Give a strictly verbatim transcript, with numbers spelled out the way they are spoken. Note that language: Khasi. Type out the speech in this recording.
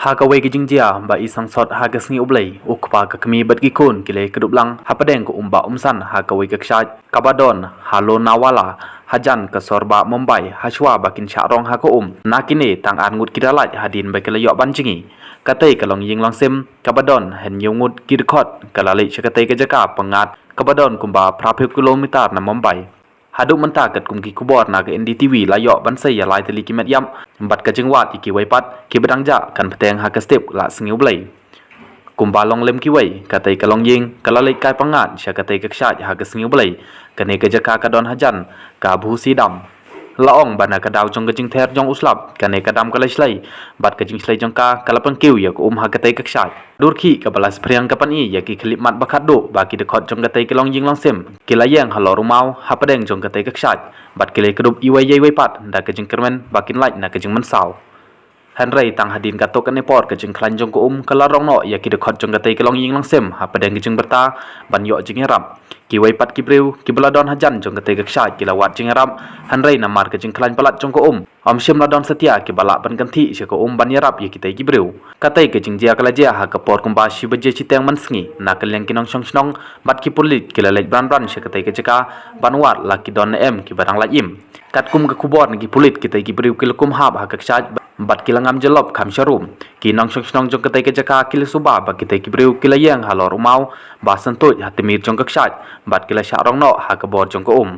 Ha kawei ka jingjia ba i sangsot ha ka sngi U Blei, u kpa ka kmie bad ki khun ki la ïakdup lang hapdeng ka um ba um san ha kawei ka kshaid kaba don ha Lonawala, hajan ka sor bah Mumbai, hashwa ba kin shah rong ha ka um. Na kine tang ar ngut ki da lait hadien ba ki la ïoh ban jngi. Katei ka longïing longsim kaba don hynñiew ngut ki dkhot ka la leit sha katei ka jaka pyngngad kaba don kumba phra phew kilometer na Mumbai. Haduh mynta katkum ki khubor na ka N D T V la ïoh ban sei ïa lai tylli ki met ïap bad ka jingwad ïa kiwei pat kiba dang jah kan bteng ha ka step la sngi U Blei. Kumba long lem kiwei, katei ka longïing ka la leit kai pyngngad sha katei ka kshaid ha ka sngi U Blei. Kane ka jaka ka don hajan ka Bhusi Dam. La ong ba na ka daw jong ka jingther jong u slap, kane ka dam ka la shlei bad ka jingshlei jong ka ka la pynkiew ïa ka um ha katei ka kshaid. Dur khih kaba la sphriang ka pyni ïa ki khyllipmat ba khatduh ba ki dkhot jong katei ka longïing longsim ki la ïeng halor u maw hapdeng jong katei ka kshaid bad ki la ïakdup iwei ïa iwei pat da ka jingkyrmen ba kin lait na ka jingmynsaw. Hynrei tang hadien katto katne por ka jingkhlaiñ jong ka um ka la rong noh ïa ki dkhot jong katei ka longïing longsim hapdeng ka jingbyrta ban ïoh jingïarap. Kiwei pat ki briew kiba la don hajan jong katei ka kshaid ki la wad jingïarap, hynrei namar ka jingkhlaiñ palat jong ka um, ym shym la don satia kiba lah ban kynthih sha ka um ban ïarap ïa kitei ki briew. Katei ka jingjia ka la jia ha ka por kumba shi baje shiteng mynsngi na ka liang ki nongshong shnong bad ki pulit ki la leit bran bran sha katei ka jaka ban wad la ki don ne em kiba dang lait im. Katkum ka khubor na ki pulit, kitei ki briew ki la kum hap ha ka kshaid bad ki la ngam jyllop kham sharum. Ki nongshong shnong jong katei ka jaka ki la suba ba kitei ki briew ki la ïeng halor u maw ba syntuid ha tmier jong ka kshaid bad ki la shah rong noh ha ka bor jong ka um.